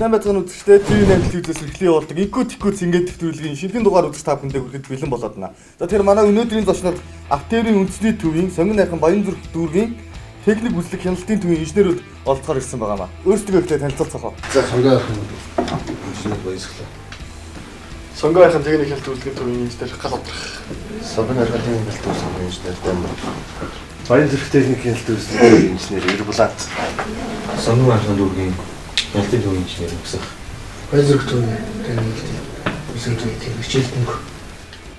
Сайн байцгаана үзэгчдээ TV8 телевизээс эрхлэн явуулдаг Инкү Тикүц ингээд нэвтрүүлгийн шинэхэн дугаар үзэгч та бүхэндээ хүрэхэд бэлэн болоод байна. За тэгэхээр манай өнөөдрийн зочноор Автеврийн үндэсний төвийн Сонгон найхан Баянзүрх дүүргийн техник үзлэг хяналтын төвийн инженерүүд олдохоор ирсэн байгаа маа. Өөрсдөө ихтэй танилцуулцгаах. За Сонгон найхан инженер баярлалаа. Сонгон найхан техник хяналт үзлэгийн төвийн инженер Гал Одрах. Сонгон найхан техник хяналт үзлэгийн инженер Дамир. Баянзүрх техник хяналт үзлэгийн инженер Эрбулат. Сонгон найхан дүүргийн хяналтын төвийн инженер Өксөх. Баянзүрх төвийн техник үзлэгийн төвийн хичээл мөнх.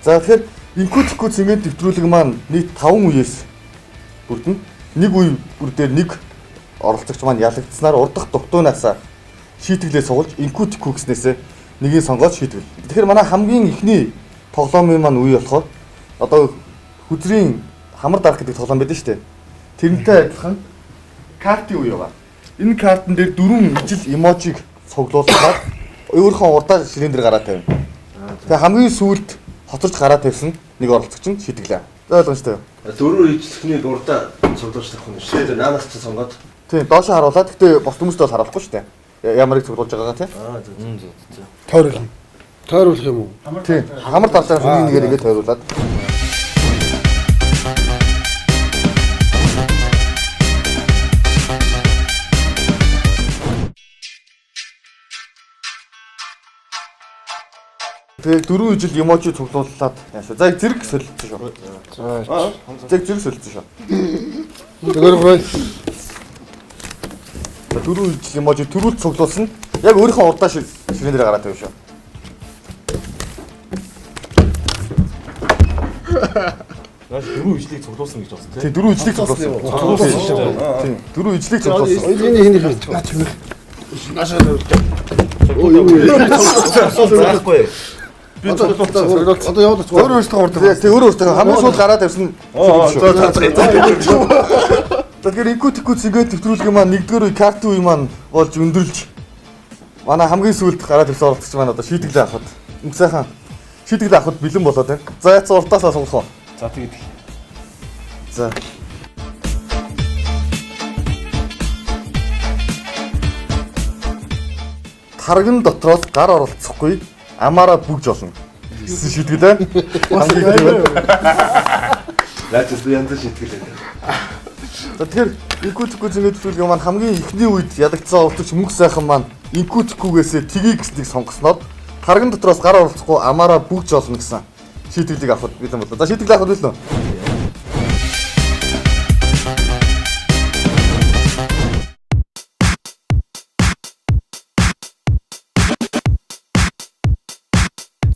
За тэгэхээр Инкү Тикүц ингээд нэвтрүүлэг маань нийт 5 үеэс бүрдэнэ. Нэг үе бүр дээр нэг оролцогч маань ялагдсанаар урдах дугтуунаасаа шийтгэлээ сугалж Инкү Тикү гэснээсээ нэгийг сонгоод шийтгэл. Тэгэхээр манай хамгийн эхний тоглоомын маань үе болохоор одоо хүзрийн хамар дарах гэдэг тоглоом байдаг шүү дээ. Тэрнтэй адилхан картын үе байгаа. Энэ картн дээр дөрвөн ижил эможиг цуглуулсаар өөрийнхөө урдаа ширээн дээр гараа тавина. Тэгээ хамгийн сүүлд хоцорч гараа тавьсан нэг оролцогч нь шийтгэлээ. За ойлгомжтой юу? Дөрвөн ижлэхнийг урдаа цуглуулж тавих юм шүү дээ. Наанаас ч сонгоод. Тийм, доошоо харуулаад гэхдээ бус хүмүүст бол харуулахгүй шүү дээ. Ямарыг цуглуулж байгаагаа тийм. Аа зөв зөв зөв. Тойруулна. Тойруулах юм уу? Тийм. Хамар дарлаа хүний нэгээр ингэ тойруулаад. Тэгээ дөрвөн ижил эможи цуглууллаад яашаа. За зэрэг солилцсон шүү. За. Зэрэг зэрэг солилцсон шүү. Тэгэр гой. За дөрвөн ижил эможи төрүүл цуглуулсан. Яг өөрийнхөө урдаа ширээн дээр гараад тавина шүү. Нааш дөрвөн ижлийг цуглуулсан гэж бодсон Тийм дөрвөн ижлийг цуглуулсан. Цуглуулсан шүү. Тийм дөрвөн ижлийг цуглуулсан. Энэ хин их наач юм. Наашаа тойруулж. Өө юу вэ? Би цуглуулсан. Одоо яваад Өөр өөртөө урдаа. Тийм өөр өөртөө хамгийн сүүлд гараад тавьсан Аа шүү. за за за. За тэгэхээр Инкү Тикүц ингээд нэвтрүүлгийн маань нэгдүгээр үе карт үе маань болж өндөрлж манай хамгийн сүүлд гараад ирсэн оролцогч маань одоо шийтгэлээ авахд мөнх сайхан шийтгэлээ авахд бэлэн болоод байна. За яцсан урдаасаа суулгах уу? За тэгээд За. Тарган дотроос гар оролцохгүй амаараа бүгж олно гэсэн шийтгэлээ. Хамгийн ихний байна. Наач янз шийтгэлээ. За тэгэхээр Инкү Тикү зингээ төлөвлөгөө маань хамгийн эхний үед ялагдсан оролцогч мөнх сайхан маань Инкү Тикүгээсээ тгийг гэснийг сонгосноор тарган дотроос гар оролцохгүй амаараа бүгж олно гэсэн шийтгэлийг авахд бэлэн боллоо. За шийтгэлийг авахд бэлэн үү?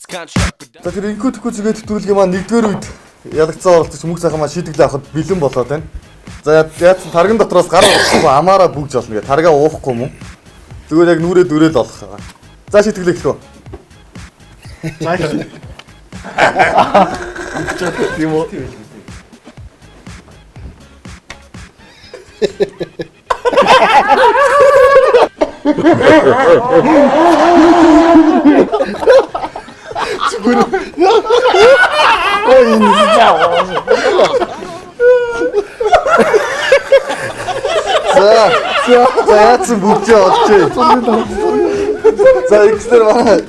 За тэр Инкү Тикү зингээ төлөвлөгөө маань нэгдүгээр үед ялагдсан оролцогч мөнх сайхан маань шийтгэлээ авахд бэлэн болоод байна. За яатсан тарган дотроос гар оролцохгүй амаараа бүгж олно гэх. Таргаа уухгүй мөн. Зүгээр яг нүрээ дүрэл олох байгаа. За шийтгэлээ эхлэх үү? Тийм үү? За. За яатсан бүгжээ олжээ. За ихсээр манай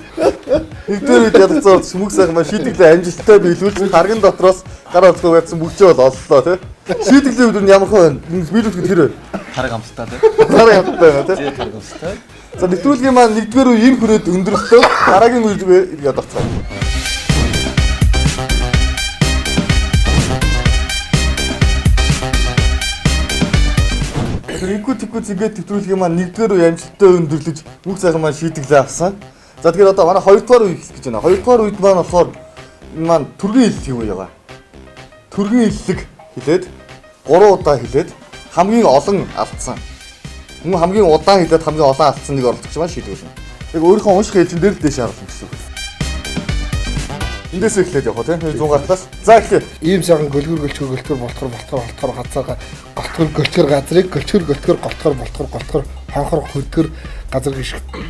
нэгдүгээр үед ялагдсан оролцогч мөнх сайхан маань шийтгэлээ амжилттай биелүүлж тарган дотроос гар оролцохгүй яатсан бүгжээ бол оллоо тий. Шийтгэлийн үед нь ямар хөө байна? Биелүүлэхэд тэр вэ? тараг амттай тий. Тараг амттай байна тий. Тараг амттай. За нэвтрүүлгийн маань нэгдүгээр үе энэ хүрээд өндөрлөлтөө дараагийн үед эргээд орцгоо. Тэгэхээр Инкү Тикү зингээ нэвтрүүлгийн маань нэгдүгээр үе амжилттай өндөрлөж мөнх сайхан маань шийтгэлээ авсан. За тэгэхээр одоо манай хоёрдугаар үе эхлэх гэж байна. Хоёрдугаар үед маань болохоор энэ маань түргэн хэллэгийн үе байгаа. Түргэн хэллэг хэлээд 3 удаа хэлээд хамгийн олон алдсан. Мөн хамгийн удаан хэлээд хамгийн олон алдсан нэг оролцогч маань шийдвэрлэнэ. Яг өөрийнхөө унших ээлжин дээр л дээш харуулна гэсэн үг. Эндээс эхлээд явах уу тийм 100 гартлаас. За эхлэе. Ийм сайхан гөлгөр гөлчгөр гөлтгөр болтгор болтгор холтгор газар голтгор гөлчгөр газрыг гөлчгөр гөлтгөр голтгор болтгор голтгор хонхор хөдгөр газар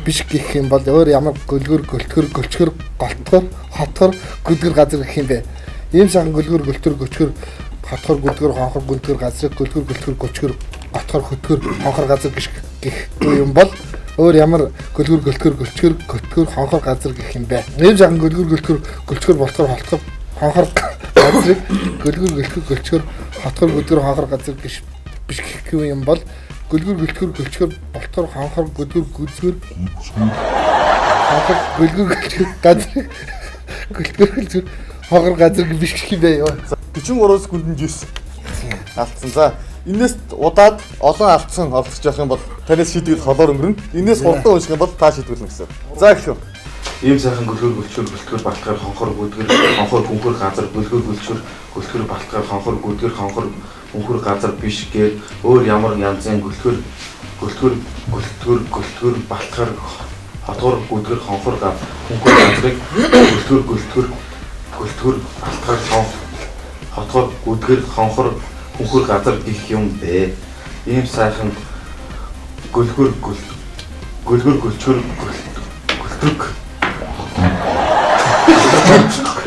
биш гэх юм бол өөр ямар гөлгөр гөлтгөр гөлчгөр голтгор хотгор гүдгэр газар гэх юм бэ? Ийм сайхан гөлгөр гөлтгөр гөчгөр хотгор гүдгэр хонхор гүдгэр газрыг гөлгөр гөлтгөр гөчгөр готгор хөдгөр хонхор газар гэх гэхгүй юм бол Өөр ямар гөлгөр гөлтгөр гөлчгөр гөтгөр хонхор газар гэх юм бэ? Ийм сайхан гөлгөр гөлтгөр гөлчгөр болтгор холтгор хонхор газрыг гөлгөр гөлтгөр гөлчгөр хотгор гөдгөр хонхор газар гэж биш гэх юм бол гөлгөр гөлтгөр гөлчгөр болтгор хонхор гөдгөр гүзгөр хонхор гөлгөр гөлчгөр газар гөлтгөр гөлчгөр хонхор газар биш гэх юм бэ ёо. 43 секундэнд 9 алдсан. За энээс удаад олон алдсан оролцож явах юм бол танаас шийтгэл холоор өнгөрнө. Энээс хурдан унших юм бол та шийдвэрлэнэ гэсэн. За эхлэв. Ийм сайхан гөлгөр гөлчгөр гөлтгөр балтгаар хонхор гүдгэр хонхор хүнхэр газар гөлгөр гөлчгөр гөлтгөр балтгаар хонхор гүдгэр хонхор хүнхэр газар биш гээд өөр ямар янзын гөлтгөр гөлтгөр гөлтгөр гөлтгөр балтгаар хотгор гүдгэр хонхор хүнхэр газрыг гөлтгөр гөлтгөр гөлтгөр балтгаар хотгор гүдгэр хонхор хүнхэр газар гэх юм бэ. Ийм сайхан гөлгөр гөлгөр гөлчгөр гөлтрөг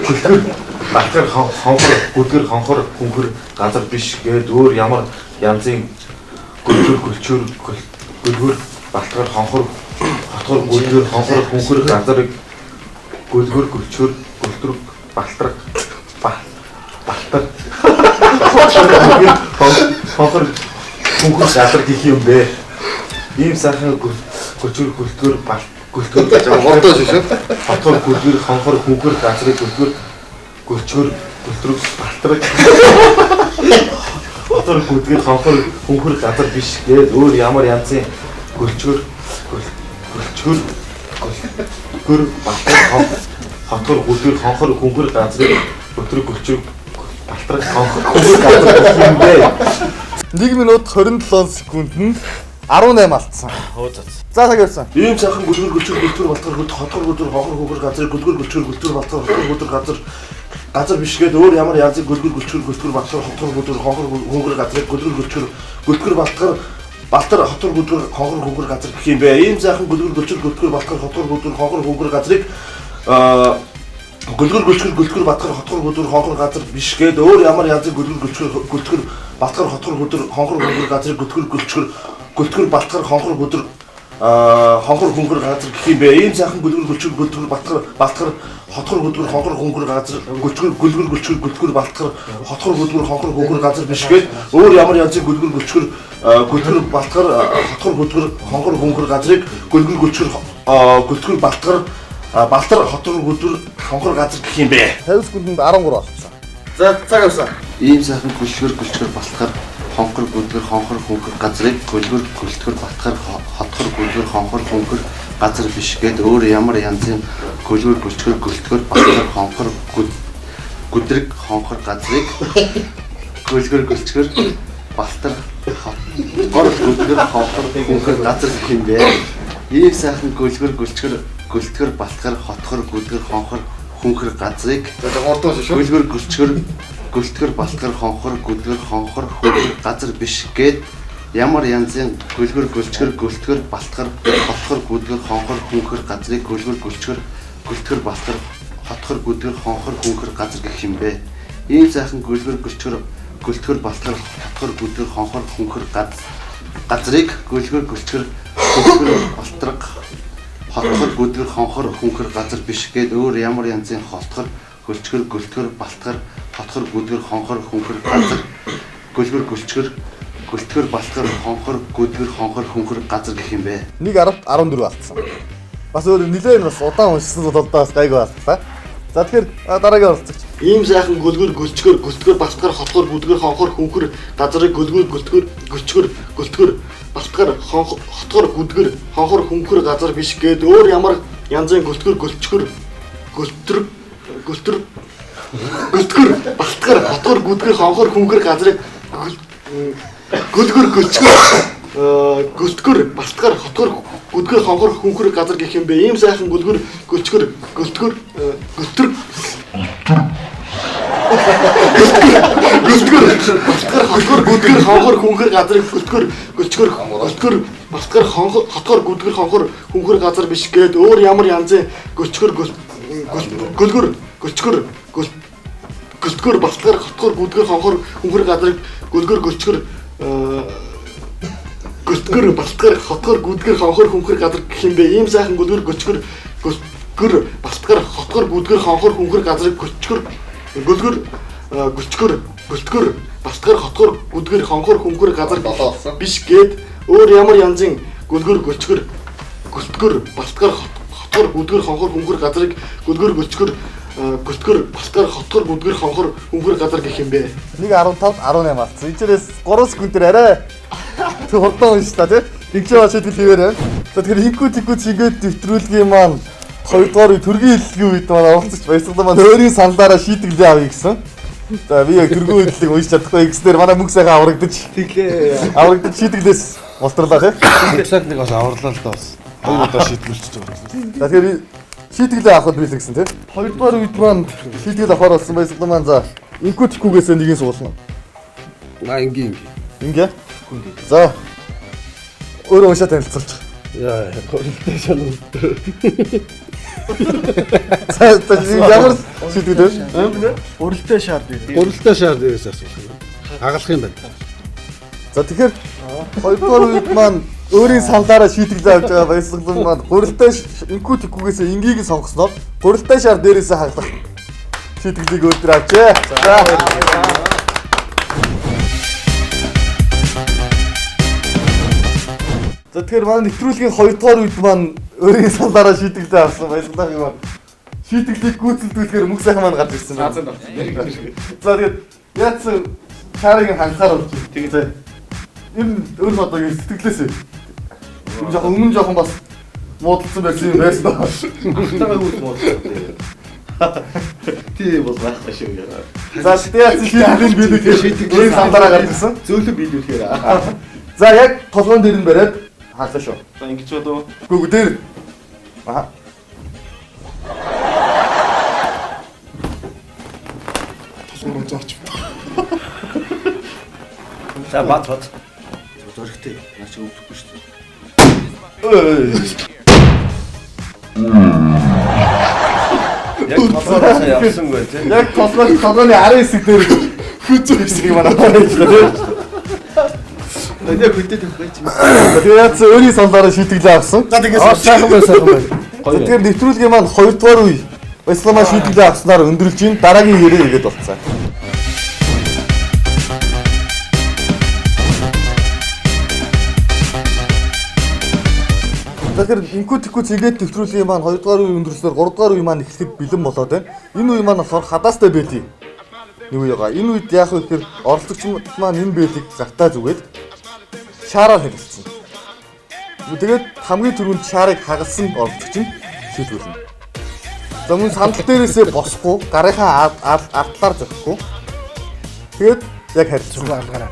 гөлтгөр балтгар хонхор гүдгэр хонхор хүнхэр газар биш гээд өөр ямар янзын гөлгөр гөлчгөр гөлгөр балтгар хонхор хотгор гүдгэр хонхор хүнхэр газар гөлгөр гөлчгөр гөлтрөг балтраг балтар хонхор хүнхэр газар гэх юм бэ. Ийм сайхан гөлчгөр гөлтгөр балт гөлтгөр гэж Гурдаа шишээ. хотгор гүлгэр хонхор хүнхэр газрыг гөлгөр гөлчгөр гөлтрөг балтраг хотгор гүдгэр хонхор хүнхэр газар биш гээд өөр ямар янзын гөлчгөр гөлчгөр гөлтгөр балтраг хотгор гүдгэр хонхор хүнхэр газрыг гөлтрөг гөлчгөр балтраг хонхор хүнхэр газар гэх юм бэ. 1 минут 27 секундэнд 18 алдсан. За цаг явсан. Ийм сайхан гөлгөр гөлчгөр гөлтгөр балтгаар гөлт хотгор гүдгэр хонхор хүнхэр газрыг гөлгөр гөлчгөр гөлтгөр балтгаар хотгор гүдгэр газар газар биш гээд өөр ямар янзын гөлгөр гөлчгөр гөлтгөр балтгаар хотгор гүдгэр хонхор хүнхэр газрыг гөлгөр гөлчгөр гөлтгөр балтгаар балтар хотгор гүдгэр хонхор хүнхэр газар гэх юм бэ. Ийм сайхан гөлгөр гөлчгөр гөлтгөр балтгаар хотгор гүдгэр хонхор хүнхэр газрыг гөлгөр гөлчгөр гөлтгөр балтгаар хотгор гүдгэр хонхор газар биш гээд өөр ямар янзын гөлгөр гөлчгөр гөлтгөр балтгаар хотгор гүдгэр хонхор хүнхэр газрыг гөлтгөр гөлчгөр гөлтгөр балтгаар хонхор гүдгэр хонхор хүнхэр газар гэх юм бэ. Ийм сайхан гөлгөр гөлчгөр гөлтгөр балтгаар балтгар хотгор гүдгэр хонхор хүнхэр газар гөлчгөр гөлгөр гөлчгөр гөлтгөр балтгар хотгор гүдгэр хонхор хүнхэр газар биш гээд өөр ямар янзын гөлгөр гөлчгөр гөлтгөр балтгар хотгор гүдгэр хонхор хүнхэр газрыг гөлгөр гөлчгөр гөлтгөр балтгар балтар хотгор гүдгэр хонхор газар гэх юм бэ. 50 секундэнд 13 алдсан. За цаг явсан. Ийм сайхан гөлчгөр гөлчгөр балтгаар хонхор гүдгэр хонхор хүнхэр газрыг гөлгөр гөлтгөр балтгаар хотгор гүдгэр хонхор хүнхэр газар биш гээд өөр ямар янзын гөлгөр гөлчгөр гөлтгөр балтгаар хонхор гүдрэг хонхор газрыг гөлгөр гөлчгөр балтар хотгор гүдгэр хонхор хүнхэр газар гэх юм бэ. Ийм сайхан гөлгөр гөлчгөр гөлтгөр балтгаар хотгор гүдгэр хонхор хүнхэр газрыг Гурдаа шишээ. гөлгөр гөлчгөр гөлтгөр балтгар хонхор гүдгэр хонхор хүнхэр газар биш гээд ямар янзын гөлгөр гөлчгөр гөлтгөр балтгар хотгор гүдгэр хонхор хүнхэр газрыг гөлгөр гөлчгөр гөлтгөр балтгар хотгор гүдгэр хонхор хүнхэр газар гэх юм бэ. Ийм сайхан гөлгөр гөлчгөр гөлтгөр балтгар хотгор гүдгэр хонхор хүнхэр газрыг гөлгөр гөлчгөр гөлтгөр болтрог хотгор гүдгэр хонхор хүнхэр газар биш гээд өөр ямар янзын холтгор гөлчгөр гөлтгөр балтгар хотгор гүдгэр хонхор хүнхэр газар гөлгөр гөлчгөр гөлтгөр балтгар хонхор гүдгэр хонхор хүнхэр газар гэх юм бэ. 1.14 алдсан. Бас өөр нилээн бас удаан уншсан бол бас гайгүй алдлаа. За тэгэхээр дараагийн оролцогч. Ийм сайхан гөлгөр гөлчгөр гөлтгөр балтгар хотгор гүдгэр хонхор хүнхэр газрыг гөлгөр гөлтгөр гөлчгөр гөлтгөр балтгар хотгор гүдгэр хонхор хүнхэр газар биш гээд өөр ямар янзын гөлтгөр гөлчгөр гөлтрөг гөлтөр гөлтгөр балтгар хотгор гүдгэр хонхор хүнхэр газрыг гөлгөр гөлчгөр гөлтгөр балтгар хотгор гүдгэр хонхор хүнхэр газар гэх юм бэ. Ийм сайхан гөлгөр гөлчгөр гөлтгөр гөлтрөг гөлтгөр балтгар хотгор гүдгэр хонхор хүнхэр газрыг гөлтгөр гөлчгөр гөлтгөр балтгар хотгор гүдгэр хонхор хүнхэр газар биш гээд өөр ямар янзын гөлчгөр гөлгөр гөлчгөр гөлтгөр балтгар хотгор гүдгэр хонхор хүнхэр газрыг гөлгөр гөлчгөр гөлтгөр балтгар хотгор гүдгэр хонхор хүнхэр газар гэх юм бэ. Ийм сайхан гөлгөр гөлчгөр гөлтгөр балтгар хотгор гүдгэр хонхор хүнхэр газрыг гөлчгөр гөлгөр гөлчгөр гөлтгөр балтгар хотгор гүдгэр хонхор хүнхэр газар биш гээд өөр ямар янзын гөлгөр гөлчгөр гөлтгөр балтгар хотгор гүдгэр хонхор хүнхэр газрыг гөлгөр гөлчгөр гөлтгөр балтгар хотгор гүдгэр хонхор хүнхэр газар гэх юм бэ. 1.15 18 алдсан. Энэчнээс 3 секундээр арай хурдан уншлаа тий. Тэгж байгаа шийтгэл хийвэр. За тэгэхээр хинкүү тикүү цингээд нэвтрүүлгийн маань 2 дугаар үе төргийн хэллэгийн үед маань оролцогч Баясгалан маань өөрийн саналаараа шийтгэлээ авъя гэсэн. За би яг төргийн хэллэг уншиж чадахгүй гэснээр манай мөнгө сайхан аврагдаж тэглээ. Аврагдаж шийтгэлээс болтрлаа тий. Мөнгө нэг бас аварлаа л да бас. Хоёр удаа шийтгэлчихэж байгаа. За тэгэхээр шийтгэлээ авахд бэлэн гэсэн тий. 2 дугаар үед маань шийтгэл авахар болсон Баясгалан маань за инкүү тикүүгээсээ нэгийг суулна. Аа ингийн. Ингээ. За өөрөө уншаа танилцуулчих. Яа, гурилтай шанал. За ямар шийтгэл вэ? Гурилтай шар дээр. Гурилтай шар дээрээс асуух юм. Хагалах юм байна. За тэгэхээр 2 дугаар үед маань өөрийн саналаараа шийтгэлээ авч байгаа Баясгалан маань гурилтай инкүү тикүүгээсээ ингийг нь сонгосноор гурилтай шар дээрээсээ хагалах шийтгэлийг өөр дээр авчээ. За. За тэгэхээр манай нэвтрүүлгийн 2 дугаар үед маань өөрийн саналаараа шийтгэлээ авсан Баясгалан маань шийтгэлийг гүйцэлдүүлэхээр мөнгө сайхан маань гарч ирсэн байна. За тэгээд яатсан шарыг ханхаар болж байна. Тэгээд ер нь өөр одоо юу сэтгэлээсээ. Юм жоохон өмнө жоохон бас муудалцсан байсан юм байсан. Ахтайгаа үл муудалцсан. Тийм бол байхгүй шүү. За тэгээд шийтгэлийн биелүүлэх өөрийн саналаараа гарч ирсэн. Зөөлөн биелүүлэхээр. За яг толгоон дээр нь бариад хаалаа шүү. За ингэж болов. Үгүй дээр. Аа. Толгоор зооч. За бат бат. Зөрөгтэй. Наа чи өвдөхгүй шүү дээ. Яг толгоороос явсангүй тий. Яг толгойн арын хэсэг дээр хүзүү хэсгийг манай хараачлаа тий. Өнөө хөдөө тавих чи. Тэгээ яац өөрийн саналаараа шийтгэлээ авсан. За тэгээс сайхан бай сайхан бай. Тэгэхээр нэвтрүүлгийн маань 2 дугаар үе Баясгалан маань шийтгэлээ авснаар өндөрлж ин дараагийн ярээ игээд болцсон. Тэгэхээр инкүү тикүү цэгээд нэвтрүүлгийн маань 2 дугаар үе өндөрлсөөр 3 дугаар үе маань эхлэхэд бэлэн болоод байна. Энэ үе маань болохоор хадаастай бэлий. Нэг үе байгаа. Энэ үед яах вэ гэхээр оролцогч маань энэ бэлийг гартаа зүгээд шаараар хагалцсан. Тэгээд хамгийн түрүүнд шаарыг хагалсан оролцогч нь шийдвэрлэнэ. За мөн сандал дээрээсээ босхгүй, гарынхаа ардлаар зохихгүй. Тэгээд яг харилцсан.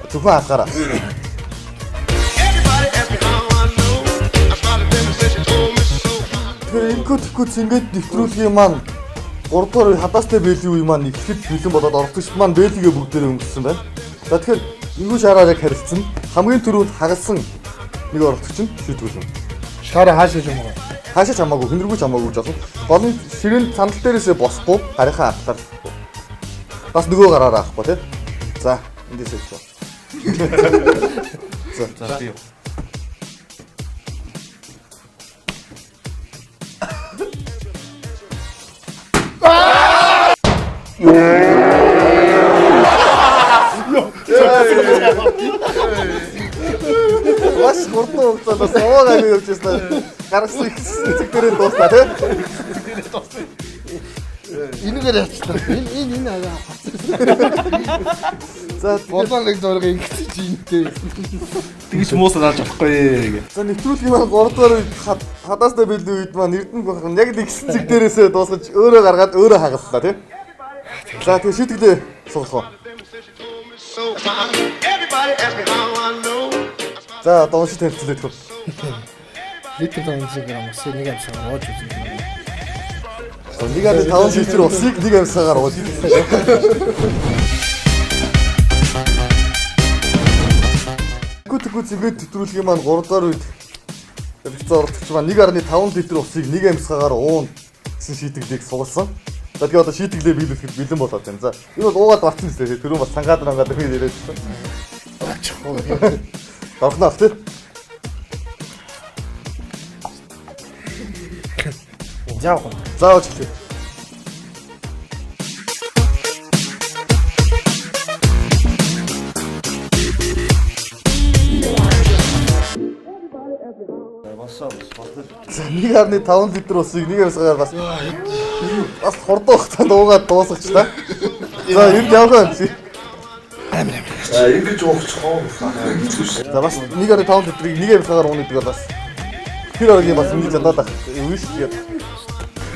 Зөвхөн алгаараа. Тэгэхээр инкүү тикүү цэнгээд нэвтрүүлгийн маань 3 дугаар үе хадаастай бэлгийн үе маань эхлэхэд бэлэн болоод оролцогч маань бэлгээ бүгдээрээ өнгөрсөн байна. За тэгэхээр инкүү шаараар яг харилцсан. Хамгийн түрүүнд хагалсан нэг оролцогч нь шийдвэрлэнэ. Шаараа хаашаа ч юм уу? Хаашаа ч хамаагүй, хинэргүй ч хамаагүй гэж болно. Гол нь ширээн сандал дээрээсээ босхгүй, гарынхаа ардлаар. Бас нөгөө гараараа авахгүй тий. За, эндээс явчих. За би. Маш хурдан хугацаанд бас овоо гайгүй явж байсан. Гаргасан их цэг дээрээ дууслаа тий. Энэгээр яачлаа. Энэ энэ энэ За болоо нэг зураг ингэсэн чи энтэй. Тэгж муусаа дааж болохгүй гэ. За нэвтрүүлгийн маань 3 дугаар үед хадаастай бэлдээ үед маань Эрдэнэ бурхан яг нэгсэн цэг дээрээсээ дуусгаж өөрөө гаргаад өөрөө хагаллаа тий. За тэгээ шийтгэлээ суулгах уу. За одоо уншиж танилцуулаад өгөх. Литр 500 г усыг нэг амсгаар ууж үзнэ. 1.5 литр усыг нэг амсгаар ууж. Гүт зэгээд нэвтрүүлгийн маань 3 дугаар үед хэрэгцээ оролцогч маань 1.5 литр усыг нэг амсгаар уuna гэсэн шийтгэлийг суулсан. За тэгээ одоо шийтгэлээ биелүүлэхэд бэлэн болоод байна. За энэ бол уугаад барцсан гэсэн. Түрүүн бас сангаад рангаад юм яриад байсан. Дорхноо тий. Заавал. Заавал эхлэе. За 1.5 литр усыг нэг явсгаар бас бас хурдан хугацаанд уугаад дуусгачлаа. За энд явах юм. За ингэж уучих. За бас 1.5 литрийг нэг явсгаар ууна гэдэг бол бас тэр оргийн бас ингэж ядаад ах юм шүү дээ.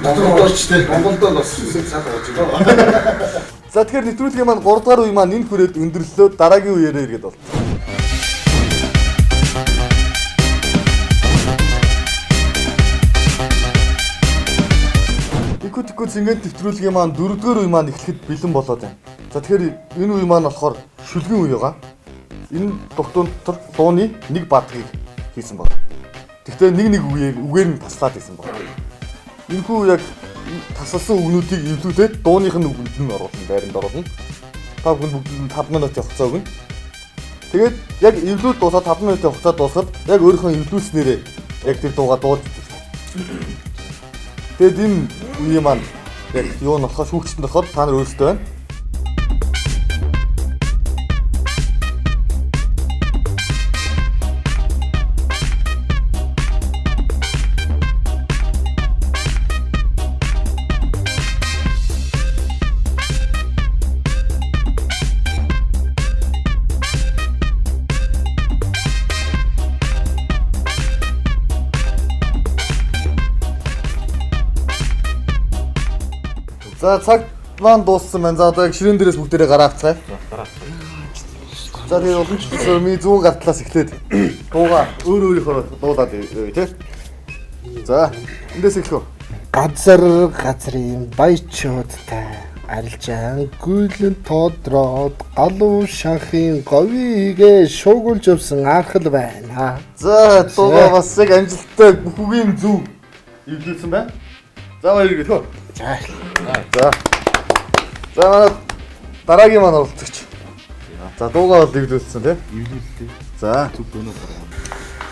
Монголд те. Монголд л бас хэсэг цаг ууж байгаа. За тэгэхээр нэвтрүүлгийн маань 3 дугаар үе маань энэ хүрээд өндөрлөлөө, дараагийн үеэрээ иргэд болцсон. Икү цэнгэн нэвтрүүлгийн маань 4 дугаар үе маань эхлэхэд бэлэн болоод байна. За тэгэхээр энэ үе маань болохоор шүлгийн үе байгаа. Энэ дугтуун дотор дууны нэг бадгийг хийсэн байна. Гэхдээ нэг нэг үгээр нь таслаад хийсэн байна. Энэхүү яг тасалсан үгнүүдийг эвлүүлээд дууных нь үгэнд нь оруулна, байранд оруулна. Та бүхэн бүгд нь 5 минутын хугацаа өгнө. Тэгээд яг эвлүүл дуусаад 5 минутын хугацаа дуусахад яг өөрийнхөө эвлүүлснээрээ яг тэр дуугаа дуулж үздэг. Тэгээд энэ үеийн маань яг юу нь болохоор шүүгчт нь болохоор та нар өөрсдөө байна. За цаг маань дууссан байна. За одоо яг ширээн дээрээс бүгдээрээ гараа авцгаая. За тэгээ уламжлалт миний зүүн гар талаас эхлээд дуугаа өөр өөрийнхөө дуулаад тий. За эндээс эхлэх үү? Газар газрын баячуудтай арилжаан гүйлэн тодроод галуу шанхын говийг шуугуулж явсан архал байна. За дуугаа бас яг амжилттай бүх үгийн зөв эвлүүлсэн байна. За баяр гэх үү? За. За. За манай дараагийн маань оролцогч. За дуугаа бол эвлүүлсэн тий. Эвлүүллээ. За. Зүг дөнөө буруу.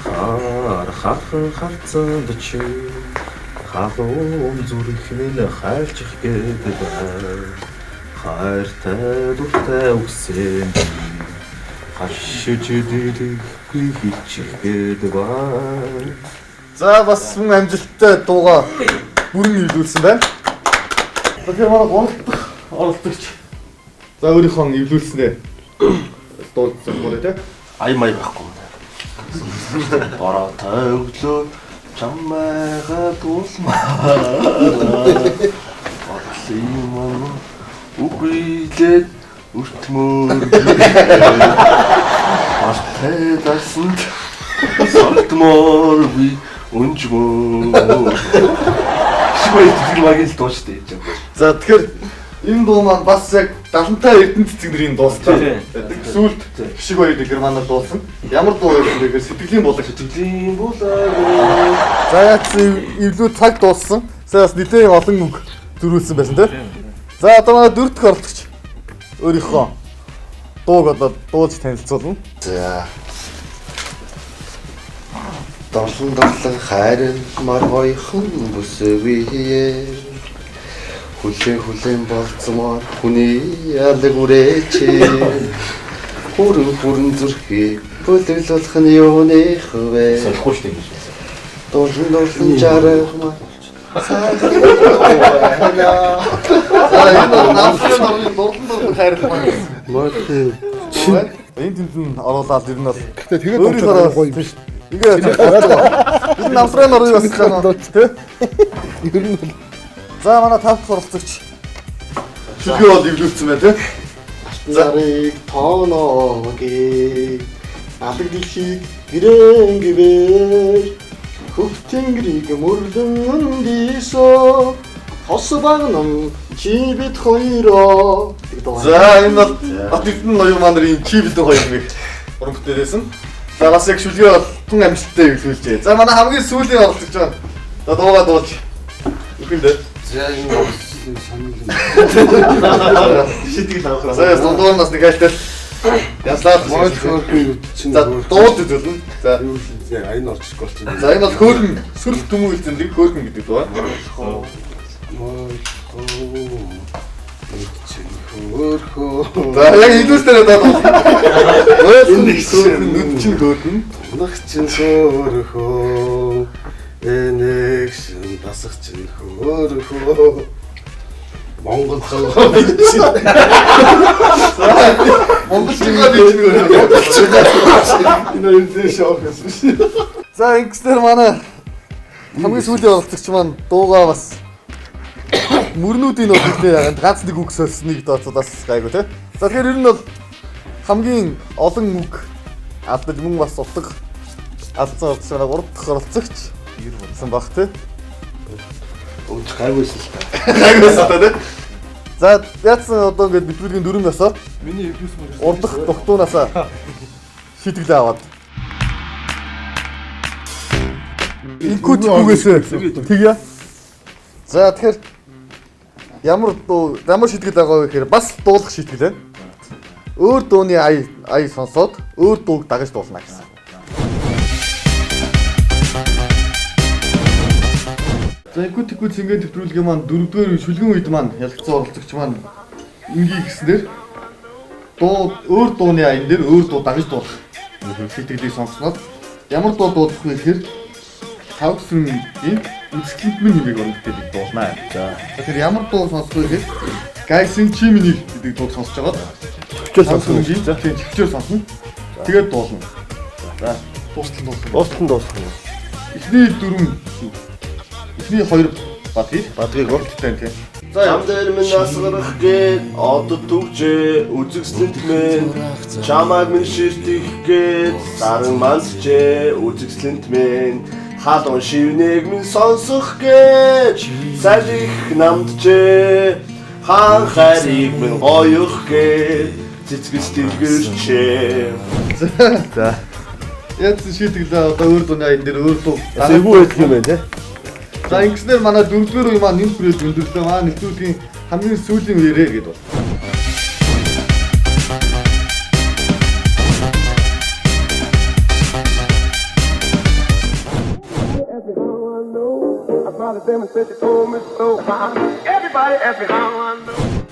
Хаар хархан харцанд чи халуун зүрх минь хайлчих гэдэг бай. Хайртай дуртай үсэн хашиж дэлгэхгүй хилчих гэдэг бай. За бас мөн амжилттай дуугаа бүрэн эвлүүлсэн байна. Тэгэхээр манай 3 дахь оролцогч. За өөрийнхөө эвлүүлснээ дуулсан болоо тий. Ая мая байхгүй. Бороотой өглөө чамайгаа дуулмаа. Бодлын юм үгүйлээд өртмөр. Бартай дарсанд сортмоор би өнжмөр. Шивэй тэр магийн л дуу шүү дээ. За тэгэхээр энэ дуу маань бас яг 75 Эрдэнэ цэцэг нэрийн дуустай байдаг. Сүүлд Хишиг баяр дэлгэр манаар дуулсан. Ямар дуу байсан бэ гэхээр сэтгэлийн булаг. Сэтгэлийн булаг. За яатсан эвлүү цаг дууссан. Сая бас нэлээд олон үг зөрүүлсэн байсан тийм. За одоо манай дөрөв дэх оролцогч өөрийнхөө дууг одоо дуулж танилцуулна. За. Дорлон дорлон хайрын мар хоёхон бүсгүй. Хүлэн хүлэн болцмоор хүний алаг үрээч. Хүрэн хүрэн зүрхийг бүлэглүүлэх нь юуных вэ? Солихгүй шүү дээ ингэж. Дурлан дурлан жаргамаар сайхан байна. За энэ бол намсын номын дурлан дурлан хайрлах маань. Мод. Энэ тэнд нь оруулаад ер нь бол Гэтэ тэгээд дуучаад гоё юм биш. Ингээ энэ намсрын норыг бас жаа тий. Ер нь бол За манай тав дахь оролцогч. Шүлгээ бол эвлүүлсэн байна тий. Зарыг тооноогээ алаг дэлхийг гэрэн гэвэр хөх тэнгэрийг мөрлөн дийсөө хос багнан чи бид хоёроо. За энэ бол Бат Эрдэнэ ноён маань нарын чи бидэн хоёр нэг уран бүтээлсэн. За бас яг шүлгээ бол тун амжилттай эвлүүлжээ. За манай хамгийн сүүлийн оролцогч байна. За дуугаа дуулж үхэндээ. За энэ бас сонирхол. Шитгэл авах. За дундуур нас нэг айлтал. Яслаад Мойл хөөрхөн нүд чинь. За дууд үзүүлнэ. За юу л аян орчихгүй болчихсон. За энэ бол хөөрхөн сүрэл түмэн үлзэмлэг хөөрхөн гэдэг дуу. Мойл нүд чинь хөөрхөн. За яг илүүсээр даа. Мойл хөөрхөн нүд чинь хөөрхөн. Тунах чинь хөөрхөн. Энэг шин дасах чинь хөөрхөн. Монгол зогоо би чинь. Монгол чигаа би чинь хөөрхөн. Энэ хоёр дээр шоу гэсэн шин. За ингэснээр манай хамгийн сүүлийн оролцогч маань дуугаа бас мөрнүүдийн бол нэлээ яагаад ганц нэг үг сольсныг тооцоод бас гайгүй те. За тэгэхээр ер нь бол хамгийн олон үг алдаж мөн бас утга алдсан оролцогч манай 3 дахь оролцогч болсон баг те. Өвч гайгүйсэн л та. Гайгүйсэн та те. За яатсан одоо ингээд нэвтрүүлгийн дөрөв ёсоор миний эвлүүс мөр. урдах дугтуунаасаа шийтгэлээ аваад Инкут гүгээсээ тэгье. За тэгэхээр ямар дуу ямар шийтгэл байгаа вэ гэхээр бас дуулах шийтгэл байна. Өөр дууны ая сонсоод өөр дууг дагаж дуулна гэсэн. За инкут гүц ингээд нэвтрүүлгийн маань дөрөвдүгээр шүлгэн үед маань ялгцсан оролцогч маань ингийн гэснээр дуу өөр дууны аян дээр өөр дуу дагаж дуулах шийтгэлийг сонссноод ямар дуу дуулах вэ гэхээр Тавсүнгийн үзэсгэлэнт минь хэмээх уран бүтээлийг дуулнаа. За. Тэгэхээр ямар дуу сонсох вэ гэхээр Гайсын Чимэний гэдэг дуу сонсож байгаад Чөчөө сонсно. Тийм, чөчөөр сонсно. Тэгээд дуулна. За. Дуустал дуулна. Дуустал нь дуусна. Эхний дөрвөн эхний хоёр бадгийг Бадгийг уралдтай тийм. Зам дээр минь асгарах гээд одод түгжээ үзэгслэнт мэн чамайг минь ширтэх гээд саран манджээ үзэгслэнт мэн халуун шивнэг минь сонсох гээд салхи намджээ хаан хайрыг минь гоёх гээд цэцгэс дэлгэрчээ. За. Янз шийтгэлээ одоо өөр дууны аян дээр өөр дуу. Эвгүй байдаг юм байна те. За ингэснээр манай дөрөвдүгээр үе маань нэмэх хүрээд өндөрлөө. Манай нэвтрүүлгийн хамгийн сүүлийн үеэрээ гэдэг бол.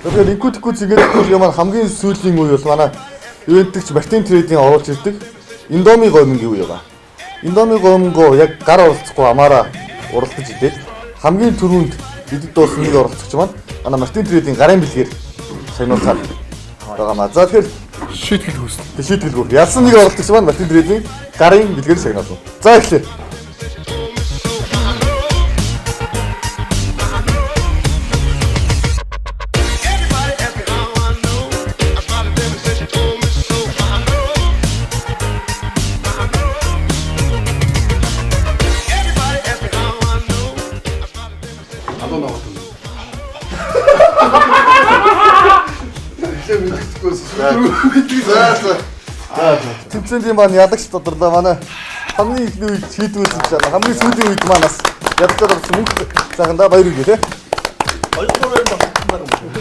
Тэгэхээр инкут гүц ингээд юм маань хамгийн сүүлийн үе бол манай ивэнтгч Мартин Трейдийн оруулж ирдэг Индоми гомингийн үе байгаа. Индоми гоминго яг гар оролцохгүй амаараа уралдаж идээд хамгийн түрүүнд идэд дуусан нэг оролцогч маань манай Мартин Трейдийн гарын бэлгээр шагнуулахаар байгаамаа. За тэгэхээр Шийтгэл хүснэ. шийтгэлгүй. Ялсан нэг оролцогч маань Мартин Трейдийн гарын бэлгээр шагнуулна. За эхлэе. Алуу ногоо. Эхлээ мэддэхгүй. За за. Тэмцээний маань ялагч тодорлоо манай хамгийн эхний үед шийдвэрлэж байна. Хамгийн сүүлийн үед маань бас яддаг болсон мөнх сайхандаа баяр хүргэе те. Хоёрдугаар байранд орсон байна юм.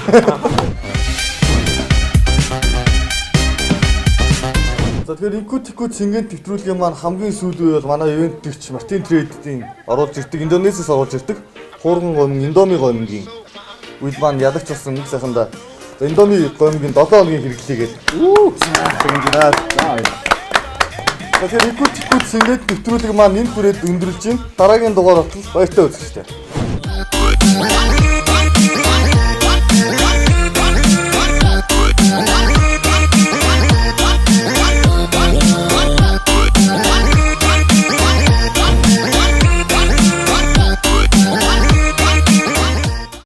За тэгэхээр инкут тикут цэнгийн нэвтрүүлгийн маань хамгийн сүүлийн үе бол манай ивэнтгч Мартин Трейдийн оруулж ирдэг, Индонезиас оруулж ирдэг хуурган гомин, Индоми гомингийн үед маань ялагч болсон мөнх сайхандаа. За Индоми гомингийн 7 хоногийн хэрэглээгээд шагнаж байна. За тэгэхээр инкут тикут цэнгийн нэвтрүүлэг маань энэ хүрээд өндөрлж байна. Дараагийн дугаар болтол баяртай үзэгчтэй. Thank you.